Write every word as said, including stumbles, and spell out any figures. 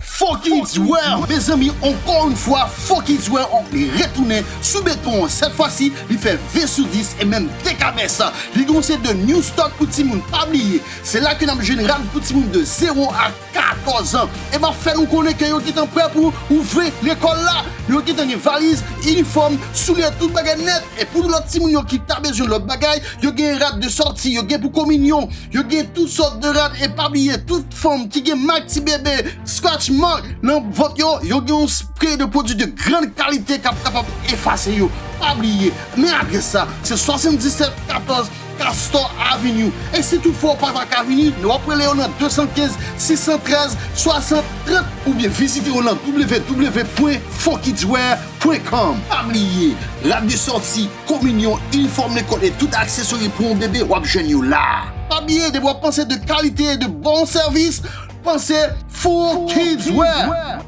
Fokids Wear, mezanmi, ankò yon fwa, Fokids Wear li retounen sou beton an. Sèt fwa si, li fè ven sou dis e menm de kabès. Li gen yon seri de new stock pou timoun. Pa bliye, se la ke n ap jwenn rad pou timoun de zewo a katòz an. E m ap fè nou konnen ke yo gentan prè pou ouvri lekòl la. Yo gentan gen valiz, inifòm, soulye, tout bagay nèt. E pou lòt timoun yo ki ta bezwen lòt bagay, yo gen rad de sòti, yo gen pou kominyon, yo gen tout sòt de rad. E pa bliye, tout fanm ki gen mak ti bebe, scratch mark nan vant yo, yo gen yon spray de pwodui de grande qualité k ap kapab efase yo. Pa bliye, men adrès sa, se swasanndisèt katòz Castor Avenue. E si toutfwa w pa ta ka vini, w ap rele yo nan de san kenz, sis san trèz, swasant trant oubyen vizite yo nan w w w pwen fokidswear pwen com. Pa bliye, rad de sòti, kominyon, inifòm lekòl e tout aksesori pou yon bebe, w ap jwenn yo la. Pa bliye, depi w ap panse de kalite e de bon sèvis, panse Fokids Wear.